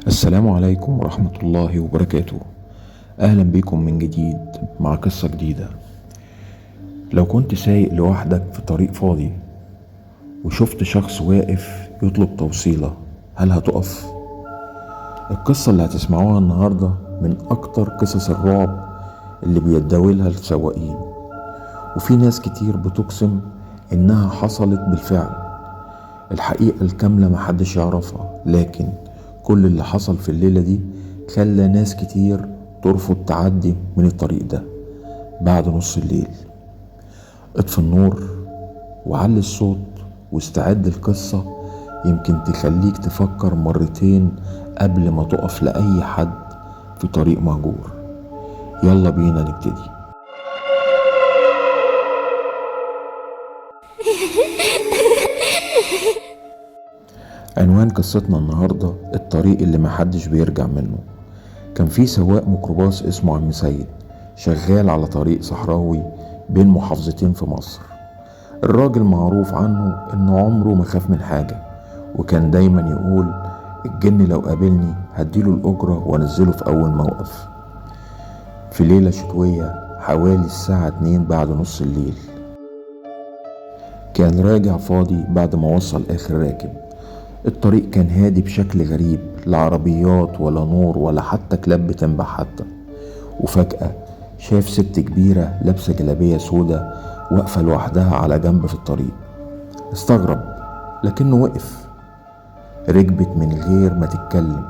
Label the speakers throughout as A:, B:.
A: السلام عليكم ورحمة الله وبركاته. أهلا بكم من جديد مع قصة جديدة. لو كنت سايق لوحدك في طريق فاضي وشفت شخص واقف يطلب توصيلة، هل هتقف؟ القصة اللي هتسمعوها النهاردة من أكتر قصص الرعب اللي بيتداولها السواقين، وفي ناس كتير بتقسم إنها حصلت بالفعل. الحقيقة الكاملة محدش يعرفها، لكن كل اللي حصل في الليلة دي خلى ناس كتير ترفض تعدي من الطريق ده بعد نص الليل. اطفي النور وعلي الصوت واستعد القصة، يمكن تخليك تفكر مرتين قبل ما تقف لأي حد في طريق مهجور. يلا بينا نبتدي. عنوان قصتنا النهاردة الطريق اللي محدش بيرجع منه. كان في سواق ميكروباص اسمه عم سيد، شغال على طريق صحراوي بين محافظتين في مصر. الراجل معروف عنه انه عمره ما خاف من حاجة، وكان دايما يقول الجن لو قابلني هديله الأجرة وانزله في أول موقف. في ليلة شتوية حوالي الساعة 2 بعد نص الليل، كان راجع فاضي بعد ما وصل آخر راكب. الطريق كان هادي بشكل غريب، لا عربيات ولا نور ولا حتى كلاب بتنبح حتى. وفجأة شاف ست كبيرة لابسة جلابية سودة واقفة لوحدها على جنب في الطريق. استغرب لكنه وقف. ركبت من غير ما تتكلم.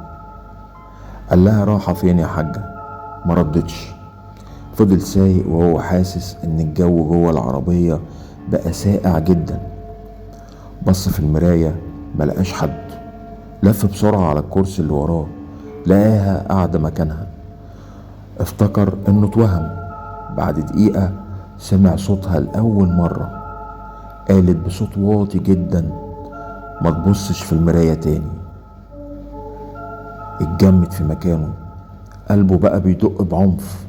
A: قال لها راحة فين يا حاجة؟ ما ردتش. فضل سايق وهو حاسس ان الجو جوه العربية بقى ساقع جدا. بص في المراية ملقاش حد. لف بسرعة على الكرسي اللي وراه، لقاها قاعدة مكانها. افتكر انه اتوهم. بعد دقيقة سمع صوتها لأول مرة. قالت بصوت واطي جدا، ما تبصش في المراية تاني. اتجمد في مكانه، قلبه بقى بيدق بعنف.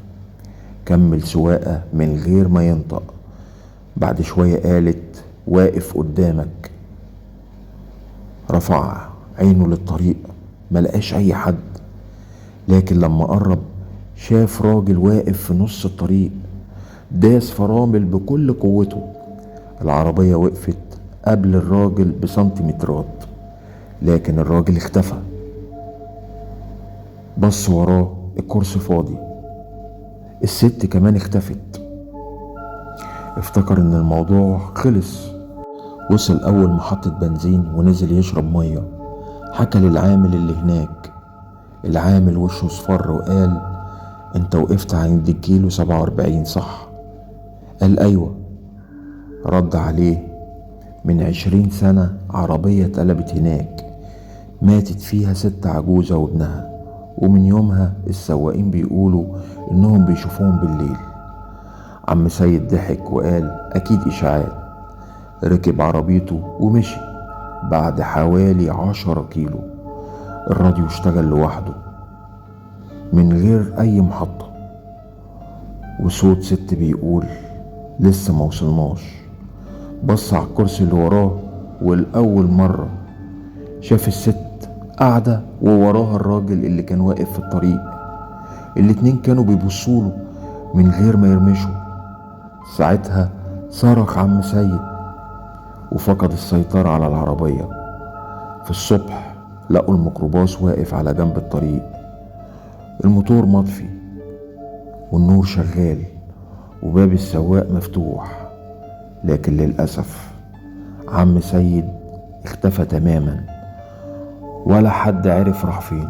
A: كمل سواقة من غير ما ينطق. بعد شوية قالت واقف قدامك. رفع عينه للطريق، ملقاش اي حد، لكن لما قرب شاف راجل واقف في نص الطريق، داس فرامل بكل قوته. العربية وقفت قبل الراجل بسنتيمترات، لكن الراجل اختفى. بص وراه، الكرسي فاضي. الست كمان اختفت. افتكر ان الموضوع خلص. وصل أول محطة بنزين ونزل يشرب مية. حكى للعامل اللي هناك. العامل وشه اصفر وقال انت وقفت عند الكيلو 47 صح؟ قال ايوه. رد عليه من 20 سنة عربية اتقلبت هناك، ماتت فيها 6 عجوزة وابنها، ومن يومها السواقين بيقولوا انهم بيشوفوهم بالليل. عم سيد ضحك وقال اكيد اشاعات. ركب عربيته ومشي. بعد حوالي 10 كيلو الراديو اشتغل لوحده من غير اي محطة، وصوت ست بيقول لسه ما وصلناش. بص على الكرسي اللي وراه، والأول مرة شاف الست قاعدة ووراها الراجل اللي كان واقف في الطريق. الاتنين كانوا بيبصوله من غير ما يرمشوا. ساعتها صرخ عم سيد وفقد السيطرة على العربية. في الصبح لقوا الميكروباص واقف على جنب الطريق، الموتور مطفي والنور شغال وباب السواق مفتوح، لكن للأسف عم سيد اختفى تماما، ولا حد عرف راح فين.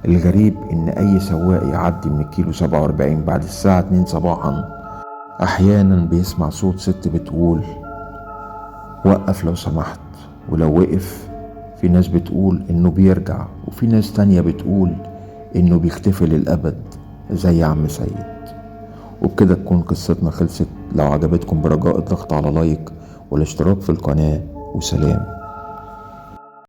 A: الغريب ان اي سواق يعدي من الكيلو 47 بعد الساعة 2 صباحا احيانا بيسمع صوت ست بتقول وقف لو سمحت، ولو وقف في ناس بتقول انه بيرجع، وفي ناس تانية بتقول انه بيختفي للأبد زي عم سيد. وبكده تكون قصتنا خلصت. لو عجبتكم برجاء الضغط على لايك والاشتراك في القناة، وسلام.